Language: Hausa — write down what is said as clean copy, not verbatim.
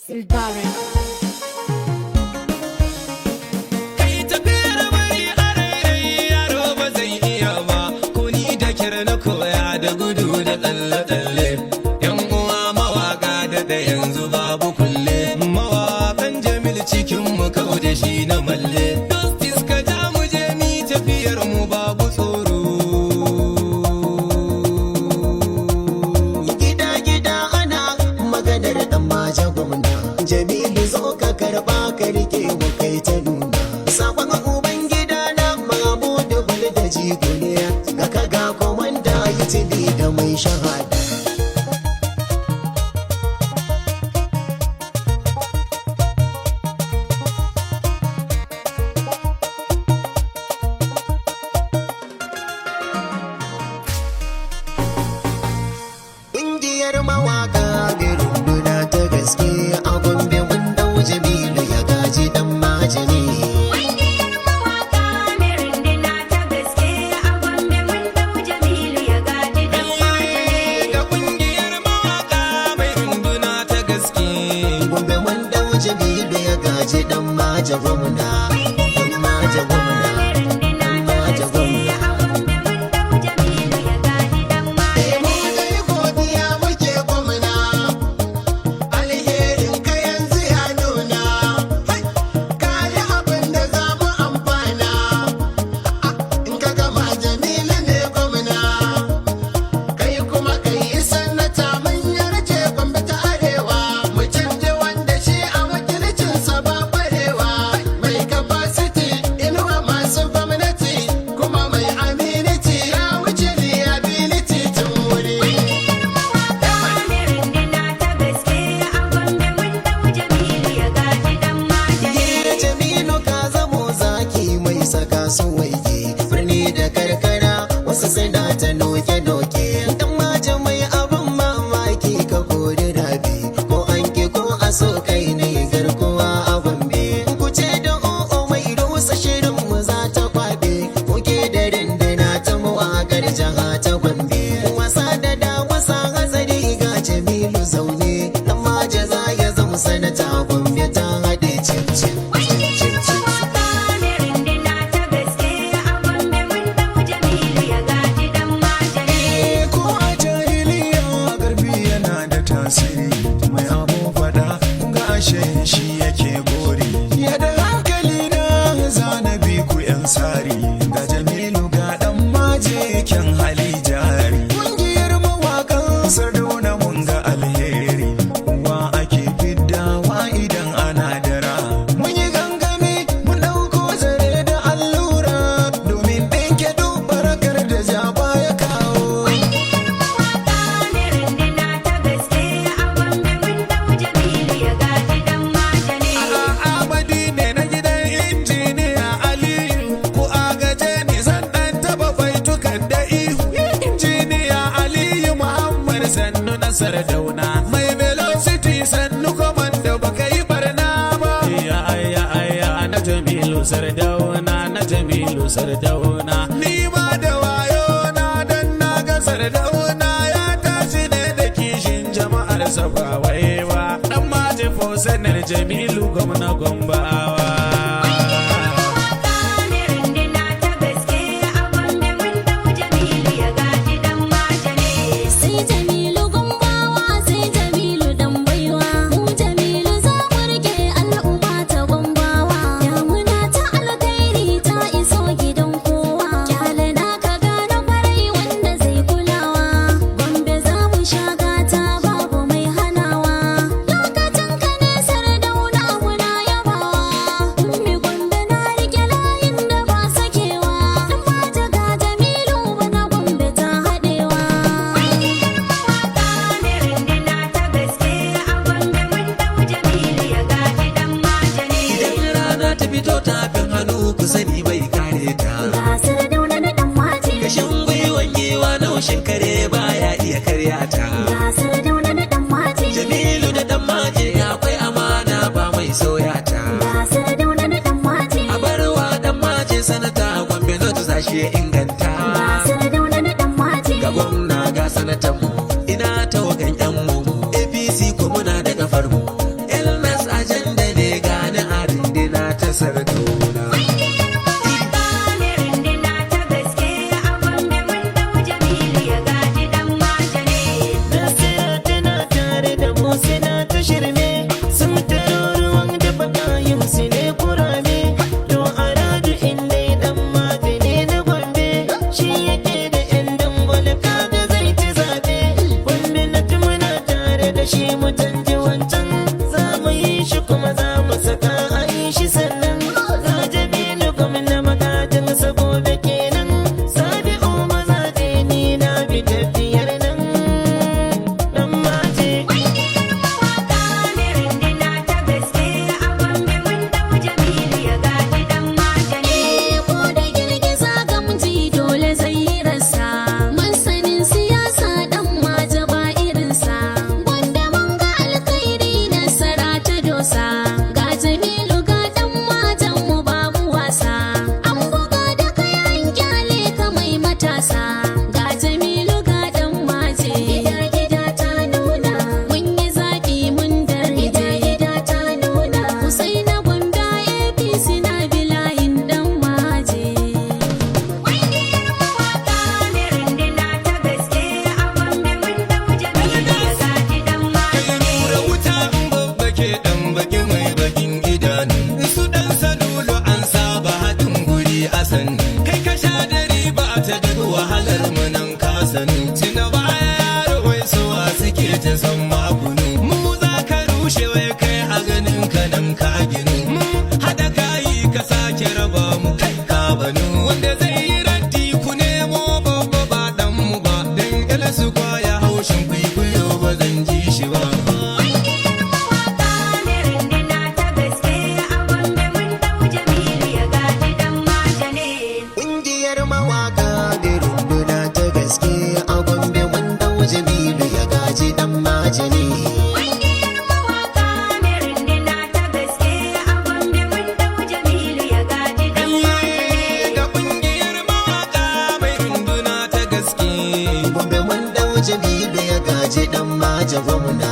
Silvare. Kai tafiyar bari a rairayi, yaro ba zai iya ba, ko ni da kyar na koya da gudu da tsalle-tsalle. Yan uwa mawaka da da yanzu babu kulle, mawakan Jamil cikin mu kau da shi na malle. Justice, ka ja mu je mi tafiyar mu babu tsoro. Gida gida ana maganar Dan Maje gwamna. Jamilu, zo ka karba ka rike mu, kai ta nuna sakon uban gida na Mamudu Bul da jigo ne ga ka, ga komanda yi da mai shahada. Ƙungiyar mawaka mai runduna ta gaske a Gombe, mun dau Jamilu ya gaji Dan Maje ne. Ƙungiyar mawaƙa mai runduna ta gaske a Gombe, mun dau Jamilu ya gaji Dan Maje ne. Ga kungiyar mawaka mai runduna ta gaske. Gombe, mun dau Jamilu ya gaji Dan Maje gwamna. Dan Maje gwamna. Mai runduna ta Maje gaske gwamna. a Gombe, mun dau Jamilu ya gaji Dan Maje Mu ne. dai godiya muke gwamna, alherin ka yanzu ya nuna. Ka yi abin da za mu amfana, in ka gama Jamilu ne gwamna. Kai kuma kai sanata, mun yarje Gombe ta Arewa. Mu canje wanda shi a wakilcinsa ba barewa. Mai capacity, inuwa masu gwamnati, kuma mai aminity, ya wuce liability tun wuri. Ƙungiyar mawaƙa mai runduna ta gaske a Gombe, mun dau Jamilu ya gaji Dan Maje ne. Jamilu, ka zamo zaki mai saka su waige, birni da karkara wasu suna ta noke-noke. Dan Maje mai abin mamaki, ka kori rabi ko an ki ko a so, kai ne garkuwa a Gombe. Ku ce da o'o mai rusa shirin mu za ta kwabe, muke da rinduna ta mawakar jiha ta Gombe. Wasa da da wasa hazari, ga Jamilu zaune, Dan Maje za ya zama sanata, Gombe ta haɗe cin cin. Ƙungiyar mawaƙa mai runduna ta gaske a Gombe, mun dau Jamilu ya gaji Dan Maje ne. Ko a jahiliya karfi yana da tasiri, mai abu fada kun ga ashe shi yake gori. Ya da hankali na zanabi ku yan sari, ga Jamilu ga Dan Maje, kyan hali jari. Kungiyar mawakan Sardauna, mun ga alheri, uwa ake fiddawa idan ana dara. Mun yi gangami, mun ɗauko zare da allura domin ɗinke duk barakar da jaba ya kawo. Ƙungiyar mawaƙa mai runduna ta gaske a Gombe, mun dau Jamilu ya gaji Dan Maje ne. Amadi ne na gidan Injiniya Aliyu, ku agaje ni, zan dan taba baitukan da ihu. Injiniya Aliyu Muhammad, sannu na Sardauna. Mai velocity, sannu komando, baka yi barna ba. Ayya ayya ayya, na Jamilu Sardauna, na Jamilu Sardauna. Ni ma da wayo na dan na ga Sardauna ya tashi ne da kishin jama'ar sa ba wai ba. Dan Maje sanar Jamilu gwamna Gombawa. Ƙungiyar mawaƙa mai runduna ta gaske a Gombe, mun dau Jamilu ya gaji Dan Maje ne. Sai Jamilu Gombawa, sai Jamilu dan baiwa. Mu Jamilu za mu rike al'umma ta Gombawa. Damuna ta alkhairi ta iso gidan kowa. Kyale na ka gane kwarai wanda zai kulawa. Gombe za mu sha gata, babu mai hanawa. Lokacin ka ne Sardauna, muna yabawa. Ummi Gombe na rike layin da ba sakewa. Dan Maje, ga Jamilu bana, Gombe ta haɗewa. Ƙungiyar mawaƙa mai runduna ta gaske a Gombe, mun dau Jamilu ya gaji Dan Maje ne. Idan rana ta fito, tafin hannu ku sani bai kare ta. Ga Sardauna na Dan Maje. Kashin gwiwan giwa naushin kare baya iya karya ta. Ga Sardauna na Dan Maje. Jamilu da Dan Maje akwai amana, ba mai sauya ta. Ga Sardauna na Dan Maje. A barwa Dan Maje sanata, Gombe North za shi ya inganta. Ga Sardauna na Dan Maje. Ga gwamna, ga sanatan mu, ina tawagan yan mu. APC ko muna da kafar mu. El shirme. Sun taro ruwan dafa kayan su ne kurame. To a radu inda dan maje ne na Gombe, shi yake da yan dangwale kaga zai ci zabe. Gombe na ci muna tare da shi, mu canji wancan, za mu yi shi kuma za mu saka a yi shi. Sannan ga Jamilu gwamna magajin saboda kenan Sabi'u mazaje, ni na bi tafiyar nan dan maje. Ƙungiyar mawaka mai runduna ta gaske a Gombe mun dau Jamilu ya gaji dan maje ne. Ko da girgiza gamji dole zai yi rasa. Masanin siyasa dan maje ba irinsa. Wanda mun ga alkhairi nasara ta dosa. Ga Jamilu ga dan majan mu babu wasa. An buga da kayan kyale ka mai matasa. Ga Jamilu ga dan maje. Gida gida ta nuna. Mun yi zaɓi mun darje. Gida gida ta nuna. Husaina Gombe APC na bilayin dan maje. Ƙungiyar mawaka mai runduna ta gaske a Gombe mun dau Jamilu ya gaji dan maje ne. Rura wuta in babbake dan baki mai bakin idanu. Su dan salulu an saba haɗin guri a sannu. Kai ka sha da riba ta duk wahalar mu nan ka sanu. Tuna baya yaro wai suwa suke ta san makunu. Mu za ka rushe wai kai a ganin ka nan ka ginu. Mu haɗa kayi ka sake raba mu kai ka banu. Wanda zai yi raddi ku nemo babba ba dan mu ba. Dan su kwaya haushin kwikwiyo ba zan ji shi ba. Ƙungiyar mawaka mai runduna ta gaske a Gombe mun dau Jamilu ya gaji dan maje ne. Ƙungiyar mawaka da runduna ta gaske a Gombe mun dau Jamilu ya gaji dan majani. Ƙungiyar mawaka mai runduna ta gaske a Gombe mun dau Jamilu ya gaji dan maje ne. Ga kungiyar mawaka mai runduna ta gaske. Gombe mun dau Jamilu ya gaji dan maje gwamna.